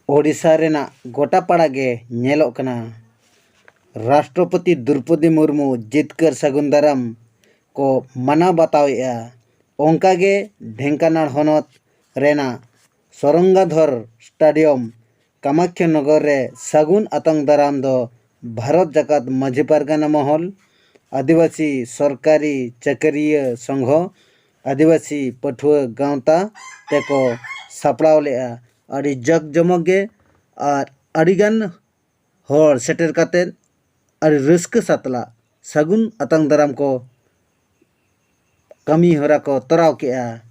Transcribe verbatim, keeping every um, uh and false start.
ᱳᱰᱤᱥᱟ ᱨᱮᱱᱟᱜ ᱜᱚᱴᱟ ᱯᱟᱲᱟ ᱜᱮ ᱧᱮᱞᱚᱜ ᱠᱟᱱᱟ᱾ ᱨᱟᱥᱴᱨᱚᱯᱚᱛᱤ ᱫᱨᱚᱣᱯᱚᱫᱤ ᱢᱩᱨᱢᱩ ᱡᱤᱛᱠᱟᱹᱨ ᱥᱟᱹᱜᱩᱱ ᱫᱟᱨᱟᱢ ᱠᱚ ᱢᱟᱱᱟᱣ ᱵᱟᱛᱟᱣᱮᱫᱼᱟ᱾ ᱚᱱᱠᱟᱜᱮ ᱰᱷᱮᱝᱠᱟᱱᱟᱲ ᱦᱚᱱᱚᱛ ᱨᱮᱱᱟᱜ ᱥᱚᱨᱚᱝᱜᱟᱫᱷᱚᱨ ᱥᱴᱟᱰᱤᱭᱟᱢ ᱠᱟᱢᱟᱠᱠᱷᱟ ᱱᱚᱜᱚᱨ ᱨᱮ ᱥᱟᱹᱜᱩᱱ ᱟᱛᱟᱝ ᱫᱟᱨᱟᱢ ᱫᱚ ᱵᱷᱟᱨᱚᱛ ᱡᱟᱠᱟᱛ ᱢᱟᱹᱡᱷᱤ ᱯᱟᱨᱜᱟᱱᱟ ᱢᱚᱦᱚᱞ, ᱟᱹᱫᱤᱵᱟᱹᱥᱤ ᱥᱚᱨᱠᱟᱨᱤ ᱪᱟᱹᱠᱟᱹᱨᱤᱭᱟᱹ ᱥᱚᱝᱜᱷᱚ, ᱟᱹᱫᱤᱵᱟᱹᱥᱤ ᱯᱟᱹᱴᱷᱩᱣᱟᱹ ᱜᱟᱶᱛᱟ ᱛᱮᱠᱚ ᱥᱟᱯᱲᱟᱣ ᱞᱮᱫᱼᱟ᱾ ᱟᱹᱰᱤ ᱡᱟᱠ ᱡᱚᱢᱚᱠ ᱜᱮ ᱟᱨ ᱟᱹᱰᱤᱜᱟᱱ ᱦᱚᱲ ᱥᱮᱴᱮᱨ ᱠᱟᱛᱮᱫ ᱟᱹᱰᱤ ᱨᱟᱹᱥᱠᱟᱹ ᱥᱟᱛᱞᱟᱜ ᱥᱟᱹᱜᱩᱱ ᱟᱛᱟᱝ ᱫᱟᱨᱟᱢ ᱠᱚ ᱠᱟᱹᱢᱤ ᱦᱚᱨᱟ ᱠᱚ ᱛᱚᱨᱟᱣ ᱠᱮᱫᱼᱟ᱾